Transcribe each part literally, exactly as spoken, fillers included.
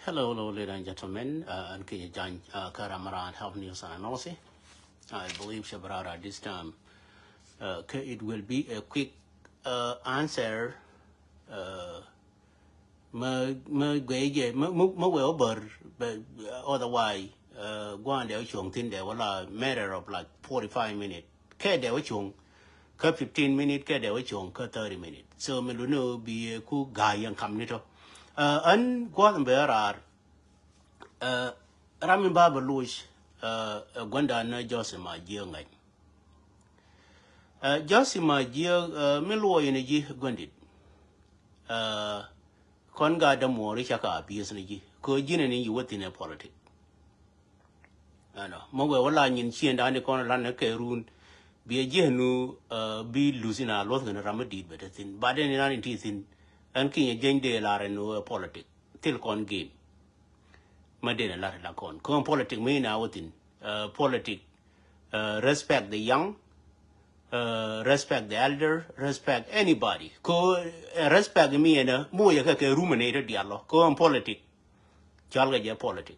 Hello, hello, ladies and gentlemen. Uh, ɛn Kinyɛ Jany, uh, kä ram around Health News and Analysis. I believe cɛ bi raar at this time. Uh, kä it will be a quick uh, answer. Uh, mä mä guey jɛ mä mä wee wä bär, but uh, otherwise uh, guan dee wä cuɔ̱ŋ thin dee wä la matter of like forty-five minutes. Kɛ dee wä cuɔ̱ŋ kä fifteen minutes, kɛ dee wä cuɔ̱ŋ kä thirty minutes. So mi luni bi ku ga̱a̱ yɛn kam ni tɔ. Uh, ɛn gua̱th bɛ raar. Uh, ram in ba bɛ loc uh, guanda na Joseph ma jiɛ ŋa̱c. Uh, Joseph ma jiɛ uh, mi luɔy ni ji̱ guandit. Uh, kɔn ga dämuɔri ca ka abuse ni ji̱ kɛ ji̱n ni yi wä thin ɛ politic. Ɛnɔ mɛ wee wä la nyin cien da̱a̱n ni kɔn lan ni kɛ run. Bi ɛ jiɛ nu uh, bi luthi na luɔth kɛn ram mi di̱i̱t bɛ te thin. Ba den ni nan in ti thin. Ɛn Kinyɛ jeny dee lar ɛn nu ɛ politic. Thil kɔn game. Mä den ɛ lar ɛ la kɔn kɔn politic mi na wä thin. Uh, politic uh, respect the young. Uh, respect the elder, respect anybody. Ko uh, respect mi ɛn mu yɛ kɛ kɛ rum ɛn ito dialɔ ko ɛn politic. Cɔl kɛ jɛ politic.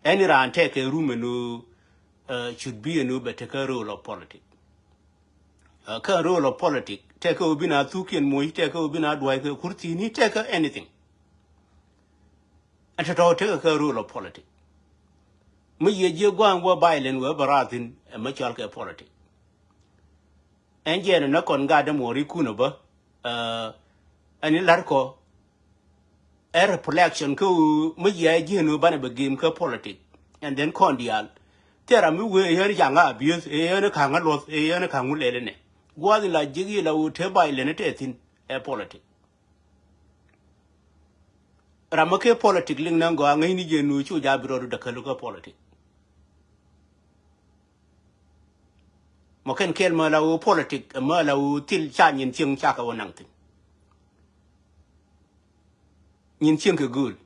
Ɛni raan tɛ kɛ rum ɛn uh, should be ɛn bɛ tɛ kɛ role of politic. Uh, kɛ role of politic tɛ kɛ obin a thukiɛn moc tɛ kɛ obin a duay kɛ kurthini tɛ kɛ anything. Ɛn tɔ̱tɔ̱ tekɛ kɛ rule of politic. Mi yiëë jiɛ gua̱a̱ŋ wä violent wee bä raathin ɛ mä cɔal kɛ politic. Ɛn jiɛn ɛ nä kɔn gat dämuɔri kun ɛ bä. Ɛn in la̱r kɔ ɛ reflection kä mi yiëë jiɛn wä banɛ bɛ game kä politic. And then kɔn diaal thil ram mi wee ɛ yɛn ja̱ŋ kä abuse ɛ yɛn ka̱ŋ kä luɔth ɛ yɛn ka̱ŋ wä lɛl inɛ. Gua̱a̱th in la ji̱k yi la wä te violent tɛ thin ɛ politic. Ram mi kɛ politic liŋ nɛ gɔaa ŋäcni jɛ nu cu ja bi rɔɔdu däkälu kä politic. Mɔ kɛn kɛɛl mä la wä politic mä la wä thil ca nyin cieŋ ca kɛ wä naŋ thin. Nyin cieŋ kɛ gööl.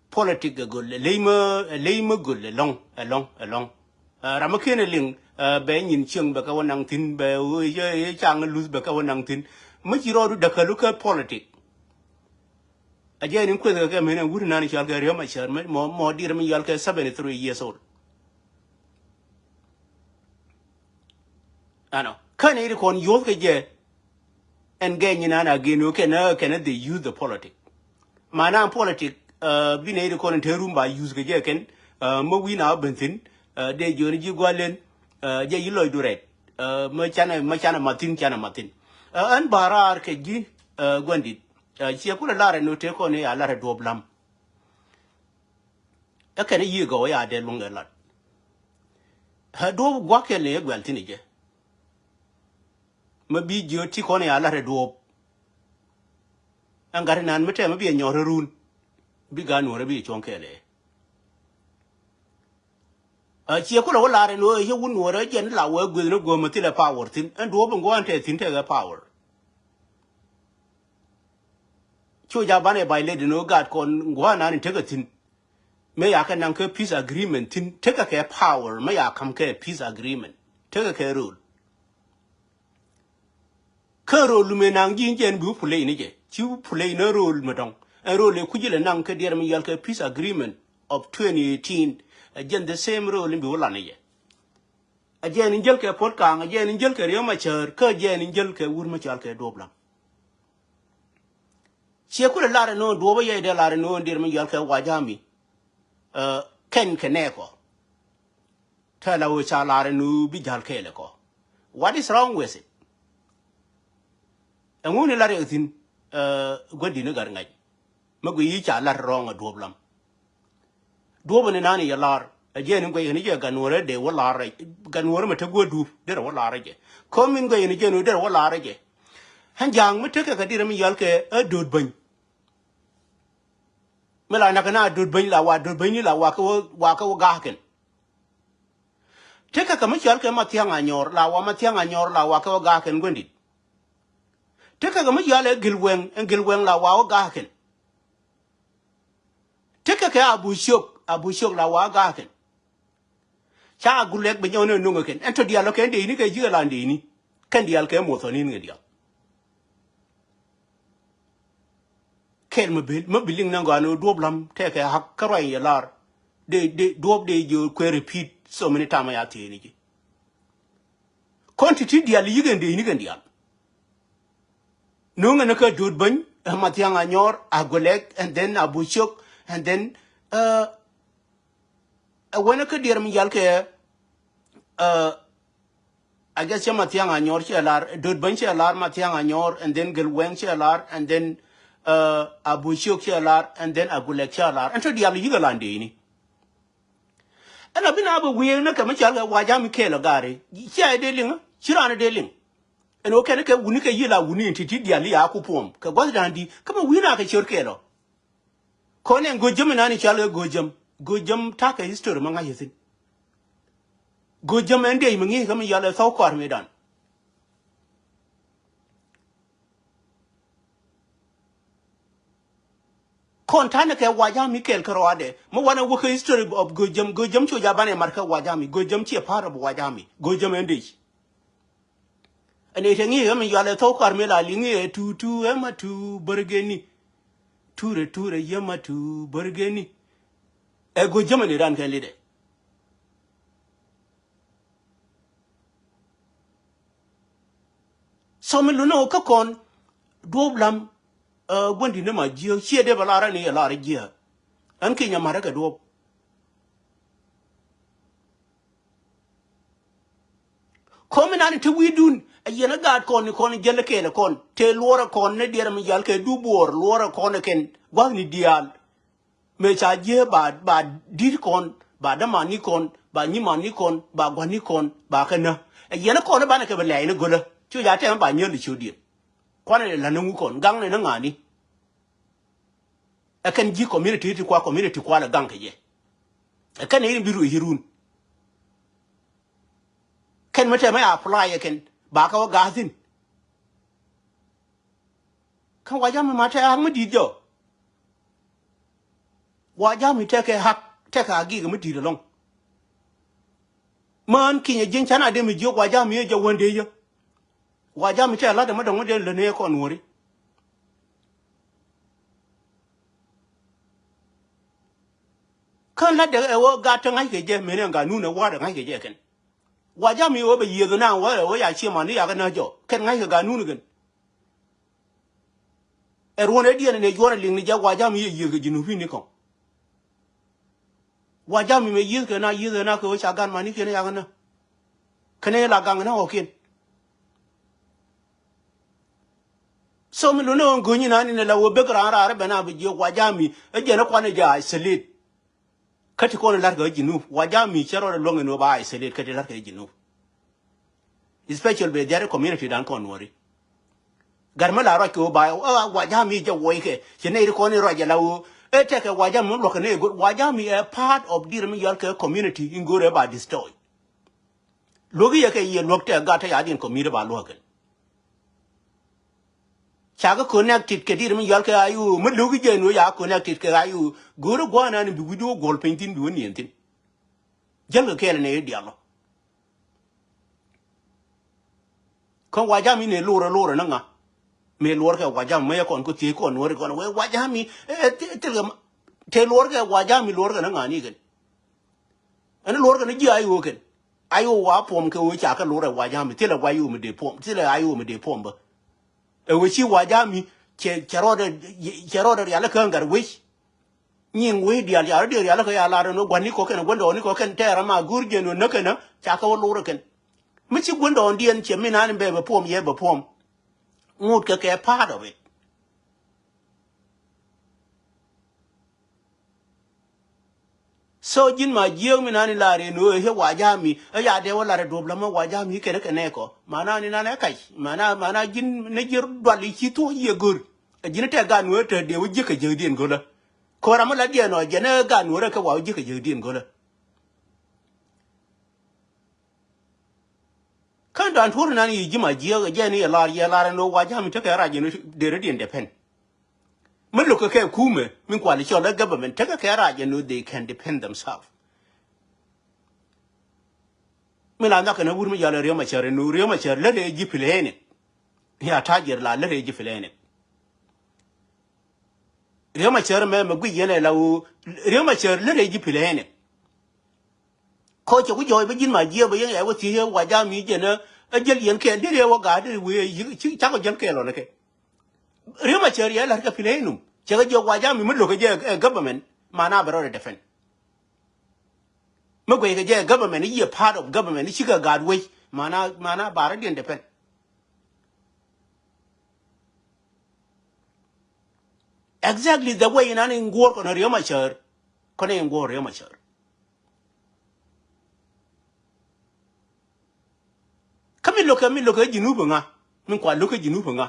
Politic ɛ göl ɛ ley mä ɛ ley mä göl ɛ lɔŋ ɛ lɔŋ ɛ lɔŋ. Ɛ ram mi ken ɛ liŋ ɛ bɛ nyin cieŋ bɛ kɛ wä naŋ thin bɛ wä yɛ yɛ caŋ luth bɛ kɛ wä naŋ thin. Mi ci rɔɔdu däkälu kä politic. A jɛ ni kueth kɛ kɛ men ɛ wut nan cɔal kɛ Riek Machar mɔ mɔ dir mi yɔal kɛ seventy three years old. Ɛnɔ kä ni ri kɔn yoth kɛ jɛ. Ɛn gɛny inan a gen wä kɛn kɛn they use the politic. Mana politic bi nɛ iri kɔn in te rum ba use kɛ jɛ kɛn. Mä wi̱n a ben thin dee jiɔni ji̱ gualen. Jɛ yi lɔc du rɛt mä canɛ mä canɛ mathin canɛ mathin. Ɛn ba raar kɛ ji̱ guandit. Ciɛ kulɛ lar ɛn wä te kɔn ya lar ɛ duɔp lam. Ɛ kɛn yi gɔw ya dee luŋ ɛ lat. Ɛ duɔp guak kɛ lɛ guɛl thin ɛ jɛ. Mä bi jiö ti kɔn ya lat ɛ duɔ̱ɔ̱p. Ɛn gat inan mi tɛm mi bi ɛ nyɔr run. Bi gat nuɔrɛ bi ɛ cuɔ̱ŋ kɛɛl ɛ. Ɛ ciɛ kulɛ wä lar ɛn ɣöö ɛ yɛ wun nuɔrɛ jɛn la wee gueth ni guäm ɛ thilɛ power thin ɛn duɔ̱ɔ̱p in gua̱a̱n tɛ thin tekɛ power. Cu ja banɛ violate ni ɣöö gat kɔn gua̱a̱n nan in tekɛ thin. Mëë ya kɛ naŋ kɛ peace agreement thin tekɛ kɛ power mëë ya ka̱m kɛ peace agreement tekɛ kɛ role. Kä role mi naŋ ji̱ in jɛn bi wä play ni jɛ ci wä play ni role mi dɔ̱ŋ. Ɛn role ɛ kuc ilɛ naŋ kä diɛɛr mi yɔal kɛ peace agreement of twenty eighteen. Ɛ jɛn the same role in bi wä lan ni jɛ. Ɛ jɛn in jäl kɛ Puɔt Kaŋ, ɛ jɛn in jäl kɛ Riek Machar, kä ɛ jɛn in jäl kɛ wur mi cɔal kɛ Duɔp Lam. Ciɛ kulɛ lar ɛn ɣöö duɔ̱ɔ̱p ɛ yɛy dee lar ɛn ɣöö diɛɛr mi yɔal kɛ White Army. Kɛn kɛ nɛɛkɔ. Tɛ la ɣöö ca lar ɛn ɣöö bi ja̱l kɛɛl ɛ kɔ. What is wrong with it? Ɛŋu ni lar yɛ thi̱n guätdi̱n ni gat ŋa̱c. Mi gui yi ca lar wrong ɛ Duɔ̱ɔ̱p Lam. Duɔ̱ɔ̱p ni nani yɛ lar ɛ jɛn in guɛy kɛn jɛ gat nuɔrɛ dee wä lar rɛc gat nuɔrɛ mi te guätdu derɛ wä lar rɛc jɛ. Ko̱m in guɛy kɛn jɛn wä derɛ wä lar rɛc jɛ. Ɣän ja̱a̱ŋ mi tekɛ kɛ dirɛ mi yɔal kɛ ɛ do̱t bäny. Mi la nakɛ na do̱t bäny la wa do̱t bäny ni la wa kɛ wä wa kɛ wä ga̱a̱kɛn. Tekɛ kɛ mi cɔal kɛ Mathiaŋ Anyɔr la wa Mathiaŋ Anyɔr la wa kɛ wä ga̱a̱kɛn guändit. Tekɛ kɛ mi cɔal ɛ Gil Wɛŋ ɛn Gil Wɛŋ la wa wä ga̱a̱kɛn. Tekɛ kɛ Abu Ciök Abu Ciök la wa ga̱a̱kɛn. Ca Gulɛk bi nyɔn ɛ nuŋ ɛ kɛn ɛn tɔ diaal ɔ kɛn dee ini kɛ ji̱ kɛ la dee ini kɛn diaal kɛ moth ɔ ni̱n kɛ diaal. Kɛl mi bi, mi bi liŋ ni gɔaa ni duɔ̱p lam tekɛ hak kä ruac yɛ lar. Dee, dee, duɔ̱p dee ji̱ kuɛ repeat so many time ya thiee ni ji̱. Kɔn ti ti dial yikɛn dee yini kɛn dial. No̱o̱ŋɛ ni kä Dot Bäny, ɛ Mathiaŋ Anyɔr, Agolɛk, and then Abucök, and then, uh, ɛ wänä kä diɛr mi yal kɛ, uh, I guess cɛ Mathiaŋ Anyɔr cɛ lar, Dot Bäny cɛ lar, Mathiaŋ Anyɔr, and then Gel Wɛŋ cɛ lar, and then, uh, Abucök cɛ lar, and then Agolɛk cɛ lar. Ɛn tɔ dial yikɛ lan dee yini. Ɛn a bi na bɛ wiee ni kɛ mi cal kɛ Wajami kɛɛl ɔ gari. Cia ɛ dee liŋ, ci raan ɛ dee liŋ. Ɛn ɣöö kɛn kɛ wuni kɛ yiëë la wuni in ti̱ti̱ diali a ku puɔm kɛ gua̱th da̱a̱n di kä mi wi̱i̱ na kɛ ciör kɛɛl ɔ. Kɔn ɛn go̱o̱c jäm inan i̱ cal kɛ go̱o̱c jäm. Go̱o̱c jäm ta̱kɛ history mi ŋa̱c ithin. Go̱o̱c jäm ɛn dee mi ŋi̱i̱c kä mi yal ɛ thɔw kɔaar mi dan. Kɔn ta̱nɛ kɛ Wajami kɛɛl kä rɔadɛ mi wanɛ wä kä history of Go̱o̱c jäm. Go̱o̱c jäm cu ja banɛ mar kä Wajami. Go̱o̱c jäm ciɛ part of Wajami. Go̱o̱c jäm ɛn dee. Ɛn ɛ te ŋi̱i̱c ɣä mi yual ɛ thɔw kar mi la liŋ ɛ tu tu ɛ ma tu bärgeni. Turɛ turɛ yɛ ma tu bärgeni. Ɛ go̱ jämɛni ran kɛn lidɛ. So mi lunɛ wä kä kɔn duɔ̱ɔ̱p lam, ɛ, guändi ni ma jiääk ciɛ dee bɛ lar ɛn i̱ ɛ lar jiääk. Ɛn kinyɛ ma̱rä kɛ duɔ̱ɔ̱p. Kɔn mi nani te wi̱i̱dun a yɛn a gaat kɔn ni kɔn jäl kɛɛl kɔn te luɔrɛ kɔn ni diɛrɛ mi yal kɛ du buɔɔr luɔrɛ kɔn kɛn gua̱thni diaal. Mëë ca jiee ba, ba di̱t kɔn, ba dämani kɔn, ba nyimani kɔn, ba gua̱ni kɔn, ba kɛ nä. A yɛn a kɔn banɛ kɛ bɛ lɛɛy ni gölä. Cu ja tɛm ba nyäl i̱ ciötdiɛn. Kuanɛ lɛ la̱t ni ŋu kɔn gaŋnɛ ni ŋa̱ni. Ɛ kɛn ji̱ community ti kua community kua lɛ gaŋ kɛ jɛ. Ɛ kɛn i̱ bi ruëë ci run. Kɛn mi tɛmɛ apply ɛ kɛn ba kɛ wä ga̱a̱thin. Kä Wajami ma tɛ hak mi di̱i̱t jɔ. Wajami tɛkɛ hak tɛkɛ hak gik mi di̱i̱t ɛlɔ̱ŋ. Mään kinyɛ ji̱n canɛ dee mi jiök Wajami ɛ jɛ wändee yä. Wajami tɛ la̱t ɛmɛ dɔ̱ŋ mi dee lät ni ɛ kɔn nuɔ̱ɔ̱ri. Kä la̱tdɛ ɛ ɣöö gat te ŋa̱ckɛ jɛ mënɛ gat nun ɛ wa̱a̱dɛ ŋa̱ckɛ jɛ kɛn. Wajami ɣöö bɛ yiëëth na wä ɛ ɣöö ya ciëmani yakɛ nä jɔ kɛn ŋa̱ckɛ gat nun kɛn. Ɛ ruɔ̱n ɛ diɛn ɛ nɛ juɔ̱ɔ̱r ɛ liŋ ni jɛ Wajami yɛ yiëëth kɛ Junubin ni kɔ̱ŋ. Wajami mɛ yieth kɛ na yieth kɛ na kɛ wä ca gan mani kiɛn yak nä. Kɛn ɛ la gaŋ nä ɣɔ̱kiɛn. So mi luni ɣän go̱ny inan inɛ la wä bek raan raar ben a bi jiök Wajami ɛ jɛn ɛ kuan ɛ jɛ isolate. Kä ti kɔn ɛ la̱r kɛ Junub Wajami cɛ rɔɔd ɛ luäŋ in wä ba isolate kä ti la̱r kɛ Junub. Especially bɛ diaal community dan kɔn nuɔri. Gat mi la ruac kɛ wä ba, ɛ, Wajami jɛ wuɔy kɛ cɛ nɛy ri kɔn in ruac jɛ la wä. Ɛ tɛkɛ Wajami mi luɔk kɛ nɛy go̱r Wajami ɛ part of dir mi yɔl kɛ community in go̱r ɛ ba destroy. Luɔk i̱ yɛ kɛ yɛ luɔk tɛ gat tɛ ya din community ba luɔk kɛ. Cakɛ connected kɛ dir mi yɔl kɛ ayu mi luɔk i̱ jɛ nu ya connected kɛ ayu go̱r ɛ gua̱a̱n an bi wi̱c wä guɔl piny thin bi wä niɛn thin. Jäl kɛ kɛɛl nɛy ri diaal lɔ. Kä Wajami ni lurɛ lurɛ ni ŋa. Mi luɔrkɛ Wajami mi yɛ kɔn ku thiec kɔn nuɔri kɔn wee Wajami, eh, thil, thil kɛ ma, te luɔrkɛ Wajami luɔrkɛ ni ŋa ni kɛn. Ɛn luɔrkɛ ni ji̱ ayo kɛn. Ayo wa puɔm kɛ wee ca kɛ lurɛ Wajami thilɛ wa yo mi dee puɔm thilɛ ayo mi dee puɔm bä. Ɛ wee ci Wajami cɛ, cɛ rɔɔdɛ, cɛ rɔɔdɛ rial kä ŋa̱r wec. Nyiŋ wec diaal ca rɔ diɛn rial kä ya lar ɛn wä gua̱n ni kɔkɛn gua̱ndɔɔŋ ni kɔkɛn tɛɛr ama go̱o̱r jiɛn wä näk kɛn ca kɛ wä lor kɛn. Mi ci gua̱ndɔɔŋdiɛn ciɛ min an bɛ bɛ puɔm yɛ bɛ puɔm. Ŋut kɛ kɛ part of it. So ji̱n ma jiääk mi nani lar in wee Wajami ɛ ya dee wä lar ɛ duɔ̱p lamä Wajami kɛn kɛ nɛɛkɔ. Mana ni nanɛ kac mana, mana ji̱n ni ji̱ dual i̱ ci thuɔ̱k yiëë go̱r. Ɛ ji̱n tɛ gan wee te dee wä jiäk kɛ jiäkdiɛn go̱lä. Kora mi la diɛn ɔ jɛn ɛ gan wä rɛ kɛ wa wä jiäk kɛ jiäkdiɛn go̱lä. Kä dan tuɔr nan yi ji̱ ma jiääk ɛ jɛn i̱ ɛ lar yɛ lar ɛn wee Wajami tekɛ rac ɛn wee dee rɛ diɛn depend. Mi lo̱k kɛ kɛ kumɛ min kual i̱ cɔl ɛ government tekɛ kɛ rac ɛn wee they can depend themselves. Mi la nhɔk kɛn a wur mi yɔl ɛ Riek Machar ɛn wee Riek Machar lät ɛ ji̱ plane. Ya ta̱a̱ jiɛr la lät ɛ ji̱ plane. Riek Machar mɛ mɛ guic yɛn ɛ la ɣöö Riek Machar lät ɛ ji̱ pil ɛ ɛnɛ. Kɔ cɛ ku jɔɔc bä ji̱n ma jiɛɛp bä yɛn ɛ wä thiec ɛ wa jam mi jɛn ɛ jäl yɛn kɛɛl dee rɛ wä gaat dee wee ci cakɔ jäl kɛɛl ɔn ɛ kɛ. Riek Machar yɛ la̱t kɛ pil ɛ inum cɛ kɛ jiɛɛp wa jam mi mi lo̱k ɛ jɛ ɛ government ma na bɛ rɔ rɛ defend. Mi guɛc kɛ jɛ government i̱ yɛ part of government i̱ cikɛ gaat wec ma na ma na ba rɔ diɛn defend. Exactly the way in an in guɔr kɔn Riek Machar. Kɔn in guɔr Riek Machar. Kä mi lo̱kɛ mi lo̱kɛ Junub ŋa min kua lo̱kɛ Junub ŋa.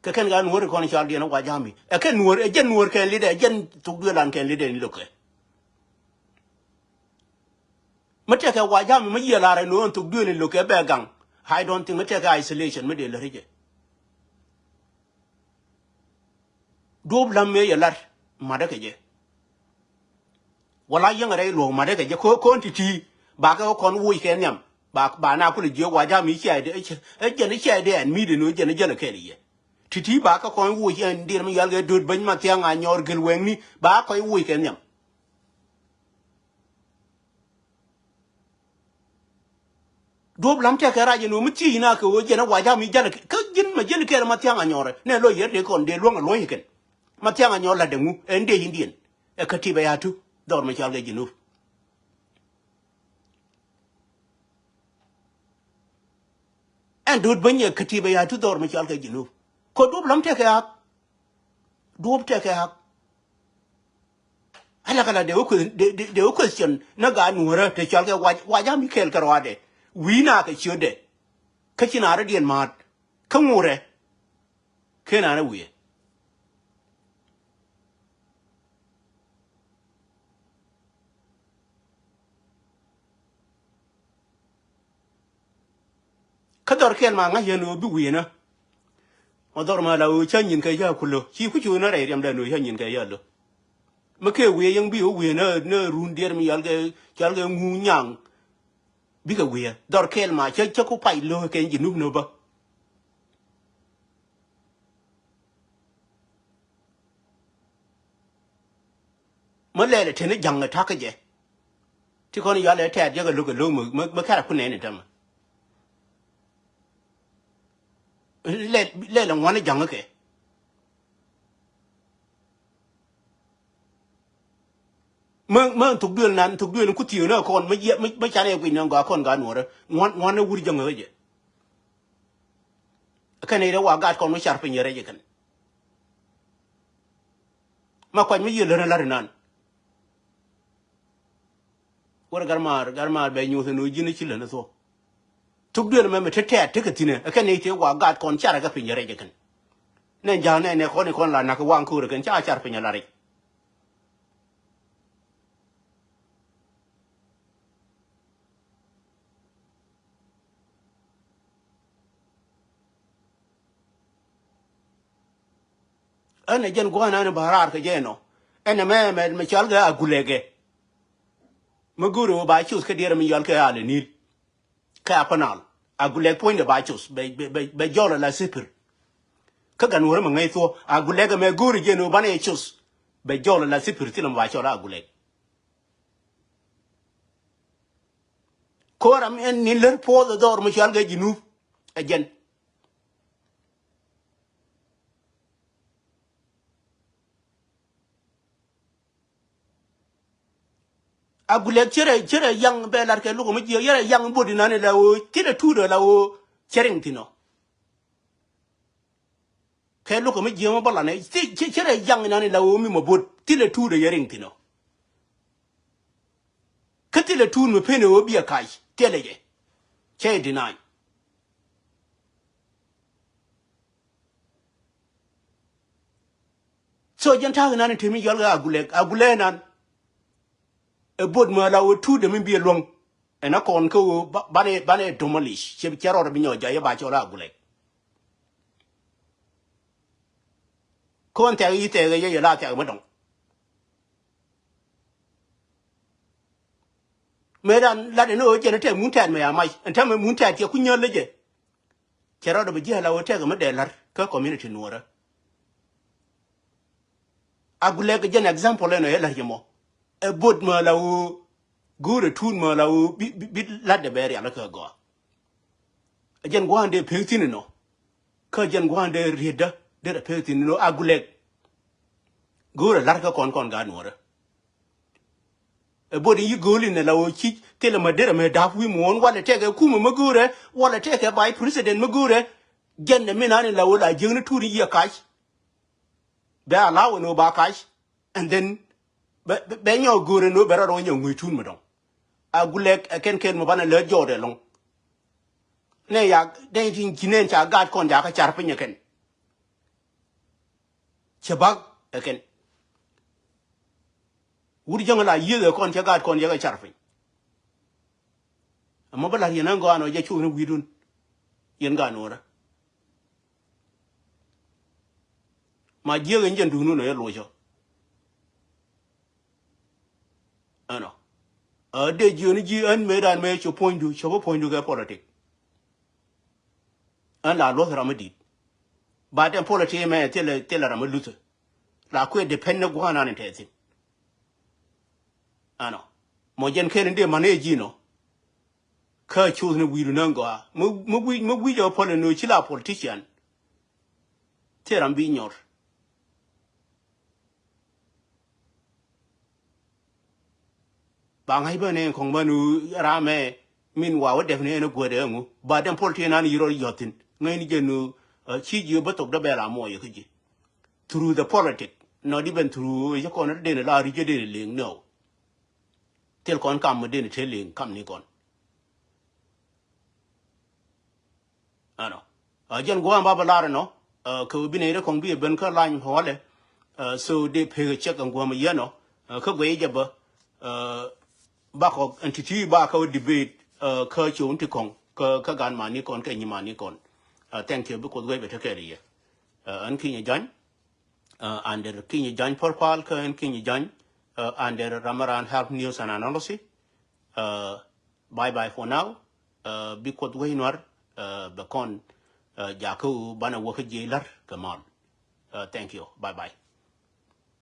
Kɛ kɛn ka nuɔ̱r kɔn cɔal diɛn wa jami ɛ kɛn nuɔ̱r ɛ jɛn nuɔ̱r kɛn lidɛ ɛ jɛn thuk duelan kɛn lidɛ ni lo̱kɛ. Mi tɛkɛ wa jami mi yiëë lar ɛ nuɔ̱r thuk duel ni lo̱kɛ bɛ gaŋ. I don't think mi tɛkɛ isolation mi dee lä ricɛ. Duɔ̱p la̱m mëë yɛ lat matdä kɛ jɛ. Wala yäŋ rɛy luɔ̱k matdä kɛ jɛ ko̱n ti̱ti̱ ba kɛ kɔn woc kɛ nhiam. Ba ba na kulɛ jiök wa jam i̱ ciac dee ɛ jɛn i̱ ciac dee ɛn mi̱i̱dɛ nu ɛ jɛn i̱ jɛn ɛ kɛl i̱ yɛ. Ti̱ti̱ ba kɛ kɔn woc ɛn diɛn mi yal kɛ do̱t bäny ma thiaŋ a nyɔɔr gel wɛŋni ba kɔc woc kɛ nhiam. Duɔ̱p lam tɛkɛ rac ɛn ɣöö mi thiec na kɛ ɣöö jɛn ɛ wa jam i̱ jɛn kä ji̱n mɛ ji̱n kɛɛl ma thiaŋ a nyɔɔrɛ nɛ lo̱c yɛr dee kɔn dee luäŋ ɛ luɔ̱c kɛn. Ma thiaŋ a nyɔɔr la̱t dee ŋu ɛn dee Indian ɛ kä tip ɛ ya̱tu dhɔr mɛ cɔal kɛ Junub. Ɛn do̱t bäny ɛ kä tip ɛ ya̱tu dhɔr mɛ cɔal kɛ Junub. Kɔ duɔ̱p lam tɛkɛ ɣak. Duɔ̱p tɛkɛ ɣak. Ala kala de wä question na ga nuɔrä te cɔal kɛ wa jam i̱ kɛɛl kɛ rɔadɛ wi̱i̱ na kɛ ciötdɛ. Kä ci na rɔ diɛn ma̱a̱t kä ŋurɛ. Ken an a wiɛ. Kä dhɔr kɛl ma ŋa̱c yɛn ɣöö bi wi̱i̱ nä. Ma dhɔr ma la ɣöö cä nyin kɛ yä kulä ci ku cu nä rɛy riɛmdɛ nöö cä nyin kɛ yä lö. Mi kɛ wi̱i̱ yäŋ bi ɣöö wi̱i̱ nä nä run diɛɛr mi yɔal kɛ cɔal kɛ ŋu nyaŋ. Bikɛ wi̱i̱ dhɔr kɛl ma cä cä ku pay lö kɛ Junub nö bä. Mä lɛl ɛ teni ja̱ŋ ɛ ta̱kä jɛ. Ti kɔn yɔal ɛ tɛɛt jɛ kɛ lo̱k ɛ lo̱k mä kɛrɛ ku nɛn ɛ tämɛ. Lɛl ɛ ŋuan ɛ ja̱ŋ kɛ. Mä mä thok duël nan thok duël ku thiëë nä kɔn mä jiɛ mä canɛ guic nä gɔaa kɔn gaa nuɔrä ŋuan ŋuan ɛ wur ja̱ŋ ɛ jɛ. Kɛn i̱ rɛ wa gat kɔn wä car piny rɛc ikɛn. Ma kuac mi yiël län lar inan. Wär gat maar gat maar bɛ nyuuth in wä ji̱n i̱ ci län ithuɔ. Thuk duël mɛ mi te tɛɛt tekɛ thi̱n ɛ kɛn i̱ te wa gat kɔn car kɛ piny rɛc ikɛn. Nɛn ja̱a̱k nɛn ɛ kɔn i̱ kɔn la nak i̱ waŋ köör ikɛn ca car piny la rɛc. Ɛn ɛ jɛn gua̱a̱n ɛn ba raar kɛ jɛ ɛnɔ. Ɛn ɛ mɛ mɛ mɛ cɔal kɛ Agulɛk ɛ. Mɛ go̱o̱rɛ wä ba coth kä diɛɛr mi yɔal kɛ Alɛ Nil. Kɛ Apanal Agulɛk puɔ̱nydɛ ba coth bɛ bɛ bɛ jɔl ala sipir. Kä gan wä rɛ mɛ ŋäc thuɔ Agulɛk ɛmɛ go̱o̱rɛ jɛ ɛn wä banɛ coth. Bɛ jɔl ala sipir thilɛ mɛ ba cɔl Agulɛk. Ko̱r am ɛn ni lär puɔth ɛ dhɔr mi cɔal kɛ Junub. Ɛ jɛn. Agulɛk cärɛ cärɛ yaŋ bɛ lat kɛ lukɛ mi jiɛ yärɛ yaŋ bot inan ila ɣöö thilɛ tuut ila ɣöö cɛ riŋ thi̱n ɔ. Kɛ lukɛ mi jiɛ mi bä lanɛ cärɛ yaŋ inan ila ɣöö mi mɔ bot thilɛ tuut ɛ yɛ riŋ thi̱n ɔ. Kä thilɛ tuut mi pen ɛ ɣöö biɛ kac thilɛ jɛ cɛ i̱ deny. So jɛn ta̱a̱k inan in te mi yɔl kɛ Agulɛk Agulɛk inan. Ɛ bot mi ala wä tuut dɛ mi bi ɛ luäŋ. Ɛn a kɔn kä wä banɛ banɛ demolish cɛ cɛ rɔɔd bi nyɔɔc jɔc yɛ ba cɔl Agulɛk. Kɔn thɛk yi thɛk yɛ yɛ la thɛk mi dɔŋ. Mëë dan lat ɛn ɣöö jɛn ɛ tɛk mun tɛt mɛ ya mac ɛn tɛmɛ mun tɛt cɛ ku nyäl lä jɛ. Cɛ rɔɔdɛ bi ji̱ ala wä tɛk mi dee la̱r kä community nuɔrä. Agulɛk jɛn example ɛnɔ ɛ la̱r yɛ mɔ. Ɛ bot mɛ la ɣöö go̱o̱rɛ tuut mɛ la ɣöö bi, bi, bi la̱tdɛ bɛ rial kä gɔaa. Ɛ jɛn gua̱a̱n dee pek thi̱n inɔ. Kä jɛn gua̱a̱n dee rietdä derɛ pek thi̱n inɔ Agulɛk. Go̱o̱rɛ la̱r kä kɔn kɔn gaat nuɔ̱ɔ̱rä. Ɛ bot in yi go̱o̱l in ɛ la ɣöö ci thilɛ mɛ derɛ mɛ da̱p wi̱i̱ muɔ̱ɔ̱n walɛ tɛkɛ kumɛ mɛ go̱o̱rɛ walɛ tɛkɛ vice president mɛ go̱o̱rɛ. Jɛn ɛ min an in la ɣöö la jiäkni tuut in yi ɛ kac. Bɛ allow ni ba kac. And then bɛ, bɛ, bɛ nyɔk go̱o̱rɛ ni bɛ rɔ rɔ nyɔk ŋui̱ tun mi dɔŋ. Agulɛk ɛ kɛn kɛn mi banɛ lɛ jɔɔdɛ lɔŋ. Nɛ ya dɛn tin ci nɛn ca gaat kɔn jakä car piny ɛ kɛn. Cɛ bak ɛ kɛn. Wut jäŋ la yiëëth ɛ kɔn cɛ gaat kɔn jakä car piny. Ɛmɔ bä la̱r yɛn ɛn gɔaa nɔ jɛ cuth ni wi̱i̱dun. Yɛn gaat nuɔ̱ɔ̱rä. Ma jiäk in jɛn duŋdun ɛ locä. Ɛnɔ. Ɛ dee jiöni ji̱ ɛn mëëdan mëë cop puɔ̱nydu, cop puɔ̱nydu kɛ politik. Ɛn la luɔth ram mi di̱i̱t. Ba tɛm politik mɛ thilɛ, thilɛ ram mi luthä. La kuɛ depend ni gua̱a̱n an in tɛthin. Ɛnɔ. Mɔ jɛn ken in dee man ɛ ji̱ nɔ. Kä cuth ni wi̱i̱du ni ɛn gɔaa. Mi, mi wi̱c, mi wi̱c ɛ pɔl in ci la politician. Thil ram bi nyɔr. Ba ŋa̱c bä ni kɔŋ bä nu ramɛ min wa wä dɛp ni ɛn guädɛ ɛŋu ba dɛm pol ti nan yirɔ yɔthin ŋäcni jɛ nu. Ci jiö bä thok dä bɛ la muɔyɛ kä ji̱ through the politic, not even through jɛ kɔn den la ri jɛ den liŋ no. Thil kɔn kam mi den te liŋ kam ni kɔn. Ɛnɔ. Ɛ jɛn gua̱a̱m ba bä lar ɛnɔ. Ɛ kɛ ɣöö bi nɛy rɛ kɔŋ bi ɛ ben kä lany pɔlɛ. Ɛ so dee pek ɛ cɛk ɛn gua̱a̱m ɛ yɛn ɔ. Ɛ kä guɛy jɛ bä. Ɛ bakɔ ɛn ti̱ti̱ ba kä wä debate. Ɛ kä cio̱o̱n ti kɔŋ kä, kä gan mani kɔn kɛ nyi mani kɔn. Ɛ thank you bi Kuoth guɛy bɛ tekɛ ri yɛ. Ɛ ɛn kinyɛ jany. Ɛ under kinyɛ jany pärpal kä ɛn kinyɛ jany. Ɛ under Ramaran Help News and Analysis. Ɛ bye bye for now. Ɛ bi Kuoth wec nuar. Ɛ bɛ kɔn. Ɛ jakä ɣöö banɛ wä kä jiɛc la̱r kɛ mal. Ɛ thank you. Bye bye.